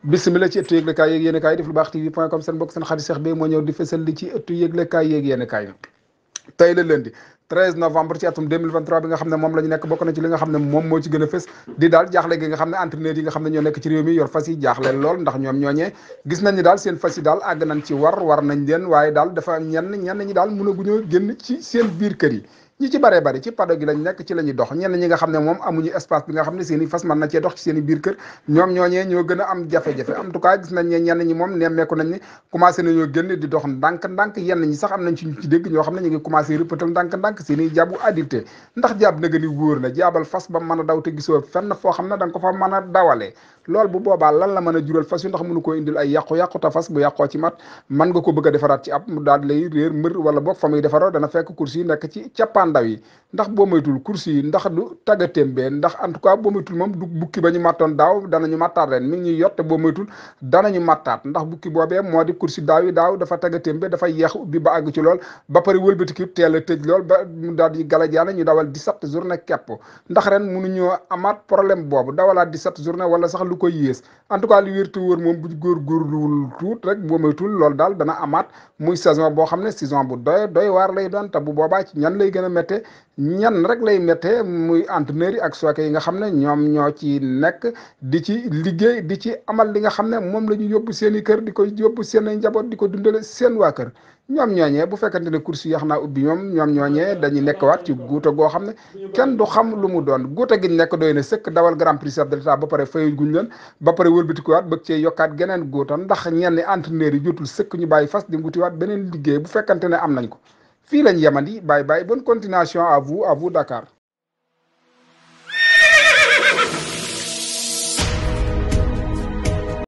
bismillah ci ëttu yëglekaay yeeg yéen kaay def lu baax tv.com seen bokk seen xarit Cheikh Bey moo ñëw di fësal li ci ëttu yëglekaay yeeg yéen kaay tey la lundi 13 novembre ci atum 2023 bi nga xam ne moom la ñu nekk bokk na ci li nga xam ne moom moo ci gën a fës di daal jaaxle gi nga xam ne entraîneur yi nga xam ne ñoo nekk ci réew mi yor fas yi jaaxle lool ndax ñoom ñooñee gis nañ ni daal seen fas yi daal àgg nañ ci war nañ leen waaye daal dafa ñenn ñi daal mënaguñoo génn ci seen biir kër yi ñi ci baree bari ci pado gi lañ nekk ci la ñuy dox ñenn ñi nga xam ne moom amuñu espace bi nga xam ne seen i fas mën na cee dox ci seen i biir kër ñoom ñooñee ñoo gën a am jafe-jafe en tout cas gis nañ ne ñenn ñi moom nemmeeku nañ ni commencé nañoo génn di dox ndànk-ndànk yenn ñi sax am nañ ci ñu ci dégg ñoo xam ne ñu ngi commencé rëppatal ndànk-ndànk seen i jàbbu addilte ndax jàb na gën a wóor na jaabal fas ba mën a daw te gisoo fenn foo xam ne da nga ko fa mën a dawalee loolu bu boobaa lan la mën a jural fas yu ndax mënu koo indil ay yàqu-yàqu ta fas bu yàqoo ci mat mën nga ko bëgg a defaraat ci ab mu daal di lay réer mër wala boog fa muy defaroo dana fekk course yi nekk ci cappaandaw yi ndax boo moytul course yi ndax du tàggatémbee ndax en tout cas boo moytul moom du bukki ba ñu mattoon daaw danañu mattaat ren mi ngi ñuy yotte boo moytul danañu mattaat ndax bukki boobee moo di course yi daaw yi daaw dafa tàggatémbee dafa yeex ubbi ba àgg ci lool ba pare wëlbatiki teel a tëj lool ba mu daal di galajaana ñu dawal 17 journée kepp ndax ren mënuñoo amaat problème boobu dawalaat 17 journée wala sax lu koy yées en tout cas li wér te wóor moom bu góorgóorluwul tuut rek boo moytul loolu daal dana amaat muy saison boo xam ne saison bu doy waar lay doon te bu boobaa ci ñan lay gën a métte ñan rek lay métte muy entraîneur yi ak sooke yi nga xam ne ñoom ñoo ci nekk di ci liggéey di ci amal li nga xam ne moom la ñu yóbbu seen i kër di ko yóbbu seen i njaboot di ko dundale seen waa kër ñoom ñooñee bu fekkante ne course yi yax naa ubbi ñoom ñooñee dañuy nekk waat ci guuta goo xam ne kenn du xam lu mu doon guuta gi nekk doy na sëkk dawal grand prix chef de l'état ba pare fayul guñ leen ba pare wëlbatikuwaat bëgg cee yokkaat geneen guuta ndax ñenn entraîneur yi jotul sëkk ñu bàyyi fas di ngutiwaat beneen liggéey bu fekkante ne am nañ ko fii lañ yemandi bye bye bonne continuation à vous Dakar